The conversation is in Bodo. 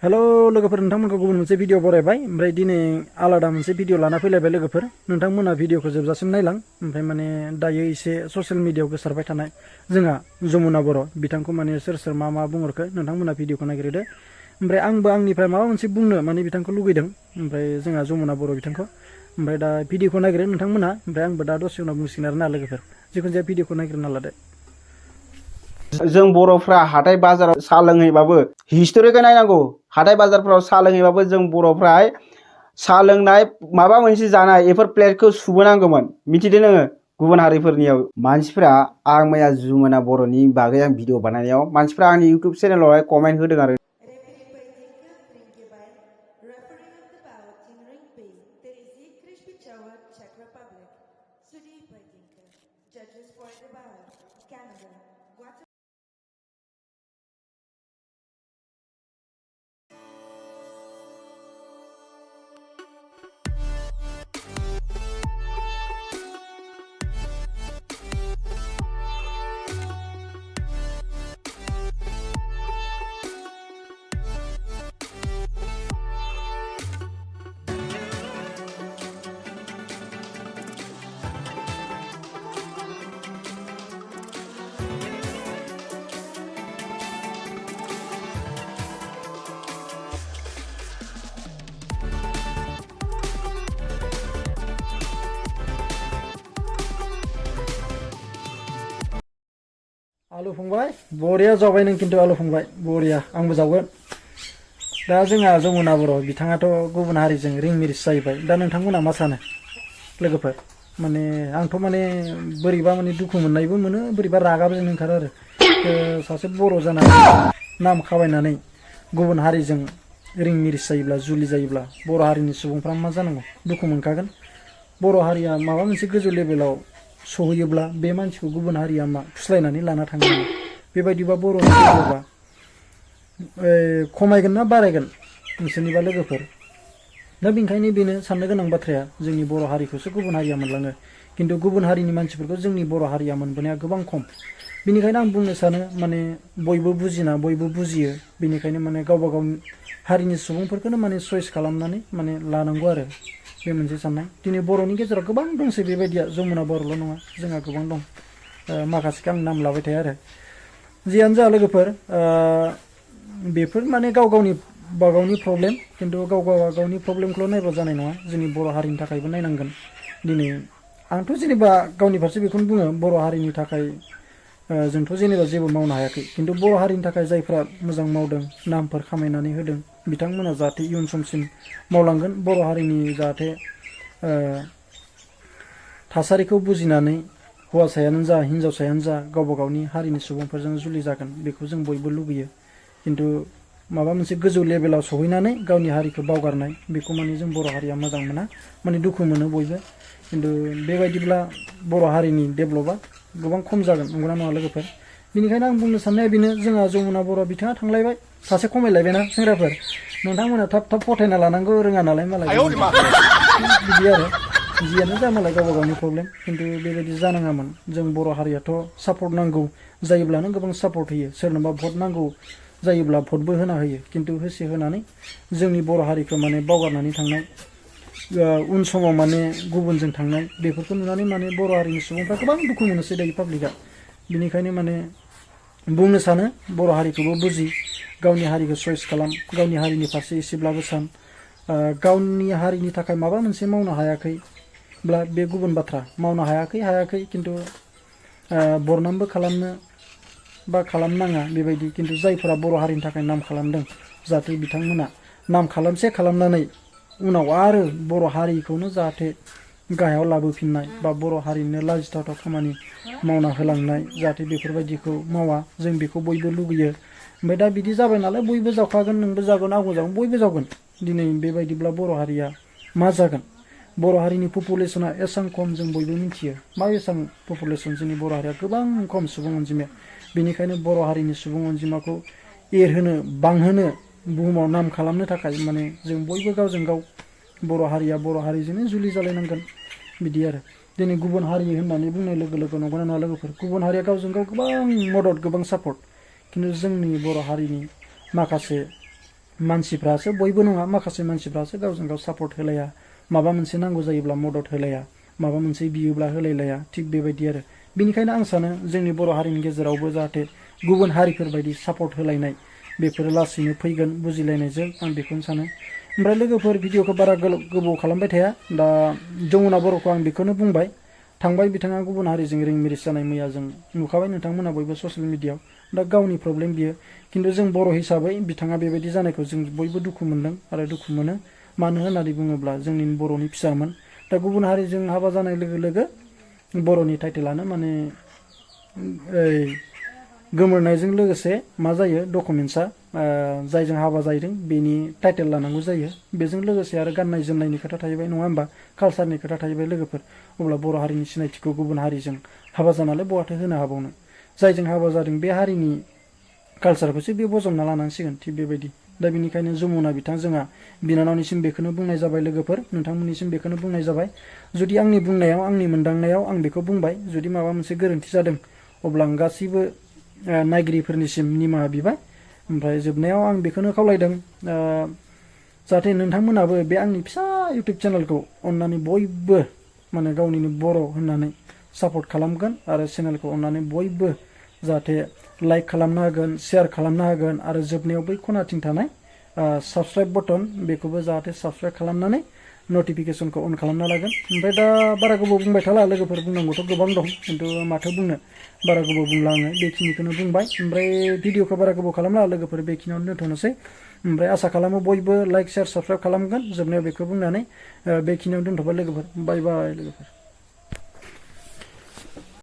हेलो लोगोफोर नोंथांमोनखौ गुबुन मोनसे भिडिअ बरायबाय ओमफ्राय दिनै आलादा मोनसे भिडिअ लाना फैलायबाय लोगोफोर नोंथांमोना भिडिअखौ जोबजासिम नायलां ओमफ्राय माने दायो एसे ससियेल मिडियायाव गोसारबाय थानाय जोंहा जमुना बर' बिथांखौ माने सोर सोर मा बुंहरखो नोंथांमोना भिडिअखौ नागिरदो ओमफ्राय आंबो आंनिफ्राय माबा मोनसे बुंनो माने बिथांखौ लुगैदों ओमफ्राय जोंहा जमुना बर' बिथांखौ ओमफ्राय दा भिडिअखौ नागिरो नोंथांमोना ओमफ्राय आंबो दा दसे उनाव बुंसिगोन आरोना लोगोफोर जिखुनु जाया भिडिअखौ नागिरना लादो जों बर'फ्रा हाथाय बाजाराव साहा लोंहैबाबो हिस्टरिखौ नायनांगौ हाथाय बाजारफ्राव साहा लोंहैबाबो जों बर'फ्रा साहा लोंनाय माबा मोनसे जानाय बेफोर प्लेटखौ सुबोनांगौमोन मिथिदों नोङो गुबुन हारिफोरनियाव मानसिफ्रा आं मैया जमुना बर'नि बागै आं भिडिअ बानायनायाव मानसिफ्रा आंनि इउटुब चेनेलावहाय कमेन्ट होदों आरो आलु फंबाय बरिया जाबाय नों किन्तु आलु फंबाय बरिया आंबो जावगोन दा जोंहा जमुना बर' बिथाङाथ' गुबुन हारिजों रिं मिरिस जाहैबाय दा नोंथांमोना मा सानो लोगोफोर माने आंथ' माने बोरैबा माने दुखु मोननायबो मोनो बोरैबा रागाबो जोंनो ओंखारो आरो सासे बर' जानानै नाम खाबायनानै गुबुन हारिजों रिं मिरिस जायोब्ला जुलि जायोब्ला बर' हारिनि सुबुंफ्रा मा जानांगौ दुखु मोनखागोन बर' हारिया माबा मोनसे गोजौ लेभेलाव सहैयोब्ला बे मानसिखौ गुबुन हारिया मा फुस्लायनानै लाना थाङो बेबायदिबा बर'नि लेभेलबा खमायगोन ना बारायगोन नोंसोरनिबा लोगोफोर दा बेनिखायनो बेनो साननो गोनां बाथ्राया जोंनि बर' हारिखौसो गुबुन हारिया मोनलाङो किन्तु गुबुन हारिनि मानसिफोरखौ जोंनि बर' हारिया मोनबोनाया गोबां खम बेनिखायनो आं बुंनो सानो माने बयबो बुजिना बयबो बुजियो बेनिखायनो माने गावबा गाव हारिनि सुबुंफोरखौनो माने चयस खालामनानै माने लानांगौ आरो बे मोनसे साननाय दिनै बर'नि गेजेराव गोबां दंसै बेबायदिया जमुना बर'ल' नङा जोंहा गोबां दं माखासेखौ आं नाम लाबाय थाया आरो जियानो जा लोगोफोर बेफोर माने गाव गावनि प्रब्लेम किन्तु गाव गावनि प्रब्लेमखौल' नायबा जानाय नङा जोंनि बर' हारिनि थाखायबो नायनांगोन दिनै आंथ' जेनेबा गावनि फारसे बेखौनो बुङो बर' हारिनि थाखाय जोंथ' जेनेबा जेबो मावनो हायाखै किन्तु बर' हारिनि थाखाय जायफ्रा मोजां मावदों नामफोर खामायनानै होदों बिथांमोना जाहाथे इयुन समसिम मावलांगोन बर' हारिनि जाहाथे थासारिखौ बुजिनानै हौवासायानो जा हिनजावसायानो जा गावबा गावनि हारिनि सुबुंफोरजों जुलि जागोन बेखौ जों बयबो लुबैयो किन्तु माबा मोनसे गोजौ लेभेलाव सहैनानै गावनि हारिखौ बावगारनाय बेखौ माने जों बर' हारिया मोजां मोना माने दुखु मोनो बयबो किन्तु बेबायदिब्ला बर' हारिनि डेभेलपआ गोबां खम जागोन नंगौना नङा लोगोफोर बेनिखायनो आं बुंनो साननाया बेनो जोंहा जमुना बर' बिथाङा थांलायबाय सासे खमायलायबायना सेंग्राफोर नोंथांमोना थाब फथायना लानांगौ रोङा नालाय मालाय बिदि आरो जियानो जा मालाय गावबा गावनि प्रब्लेम किन्तु बेबायदि जानाङामोन जों बर' हारियाथ' सापर्ट नांगौ जायोब्लानो गोबां सापर्ट होयो सोरनोबा भट नांगौ जायोब्ला भटबो होना होयो किन्तु होसे होनानै जोंनि बर' हारिखौ माने बावगारनानै थांनाय उन समाव माने गुबुनजों थांनाय बेफोरखौ नुनानै माने बर' हारिनि सुबुंफ्रा गोबां दुखु मोनोसै दायो पाब्लिकआ बिनिखायनो माने बुंनो सानो बर' हारिखौबो बुजि गावनि हारिखौ चयस खालाम गावनि हारिनि फारसे एसेब्लाबो सान गावनि हारिनि थाखाय माबा मोनसे मावनो हायाखैब्ला बे गुबुन बाथ्रा मावनो हायाखै किन्तु बरनामबो खालामनो बा खालामनाङा बेबायदि किन्तु जायफोरा बर' हारिनि थाखाय नाम खालामदों जाहाथे बिथांमोना नाम खालामनानै उनाव आरो बर' हारिखौनो जाहाथे गाहायाव लाबोफिननाय बा बर' हारिनो लाजिथावथाव खामानि मावना होलांनाय जाहाथे बेफोरबायदिखौ मावा जों बेखौ बयबो लुबैयो ओमफ्राय दा बिदि जाबाय नालाय बयबो जावखागोन नोंबो जागोन आंबो जागोन बयबो जागोन दिनै बेबायदिब्ला बर' हारिया मा जागोन बर' हारिनि पपुलेसना एसां खम जों बयबो मिथियो मा एसां पपुलेसन जोंनि बर' हारिया गोबां खम सुबुं अनजिमाया बेनिखायनो बर' हारिनि सुबुं अनजिमाखौ एरहोनो बांहोनो बुहुमाव नाम खालामनो थाखाय माने जों बयबो गावजों गाव बर' हारिया बर' हारिजोंनो जुलि जालायनांगोन बिदि आरो दिनै गुबुन हारि होननानै बुंनाय लोगो लोगो नंगौना नङा लोगोफोर गुबुन हारिया गावजों गाव गोबां मदद गोबां सापर्ट किन्तु जोंनि बर' हारिनि माखासे मानसिफ्रासो बयबो नङा माखासे मानसिफ्रासो गावजों गाव सापर्ट होलाया माबा मोनसे नांगौ जायोब्ला मदद होलाया माबा मोनसे बियोब्ला होलायलाया थिग बेबायदि आरो बेनिखायनो आं सानो जोंनि बर' हारिनि गेजेरावबो जाहाथे गुबुन हारिफोरबायदि सापर्ट होलायनाय बेफोरो लासैनो फैगोन बुजिलायनायजों आं बेखौनो सानो ओमफ्राय लोगोफोर भिडिअखौ बारा गोबाव खालामबाय थाया दा जमुना बर'खौ आं बेखौनो बुंबाय थांबाय बिथाङा गुबुन हारिजों रिं मिरिस जानाय मैया जों नुखाबाय नोंथांमोना बयबो ससियेल मिडियाआव दा गावनि प्रब्लेम बियो खिन्थु जों बर' हिसाबै बिथाङा बेबायदि जानायखौ जों बयबो दुखु मोनदों आरो दुखु मोनो मानो होननानै बुङोब्ला जोंनि बर'नि फिसामोन दा गुबुन हारिजों हाबा जानाय लोगो लोगो बर'नि टाइटेलानो माने गोमोरनायजों लोगोसे मा जायो डकुमेन्टसा जायजों हाबा जाहैदों बेनि टाइटेल लानांगौ जायो बेजों लोगोसे आरो गाननाय जोमनायनि खोथा थाहैबाय नङा होमबा कालसारनि खोथा थाहैबाय लोगोफोर अब्ला बर' हारिनि सिनायथिखौ गुबुन हारिजों हाबा जानानै बहाथो होनो हाबावनो जायजों हाबा जादों बे हारिनि कालसारखौसो बे बजबना लानांसिगोन थिग बेबायदि दा बेनिखायनो जमुना बिथां जोंहा बिनानावनिसिम बेखौनो बुंनाय जाबाय लोगोफोर नोंथांमोननिसिम बेखौनो बुंनाय जाबाय जुदि आंनि बुंनायाव आंनि मोनदांनायाव आं बेखौ बुंबाय जुदि माबा मोनसे गोरोन्थि जादों अब्ला आं गासैबो नायगिरिफोरनिसिम निमाहा बिबाय ओमफ्राय जोबनायाव आं बेखौनो खावलायदों जाहाथे नोंथांमोनाबो बे आंनि फिसा इउटुब चेनेलखौ अननानै बयबो माने गावनिनो बर' होननानै सापर्ट खालामगोन आरो चेनेलखौ अननानै बयबो जाहाथे लाइक खालामनो हागोन शेयार खालामनो हागोन आरो जोबनायाव बै खनाथिं थानाय साबस्क्राइब बटन बेखौबो जाहाथे साबस्क्राइब खालामनानै नटिफिकेसनखौ अन खालामना लागोन ओमफ्राय दा बारा गोबाव बुंबाय थाला लोगोफोर बुंनांगौथ' गोबां दं खिन्थु माथो बुंनो बारा गोबाव बुंला आङो बेखिनिखौनो बुंबाय ओमफ्राय भिडिअखौ बारा गोबाव खालामला लोगोफोर बेखिनियावनो दोनथ'नोसै ओमफ्राय आसा खालामो बयबो लाइक शेयार साबस्क्राइब खालामगोन जोबनायाव बेखौ बुंनानै बेखिनियावनो दोनथ'बाय लोगोफोर बाय बाय लोगोफोर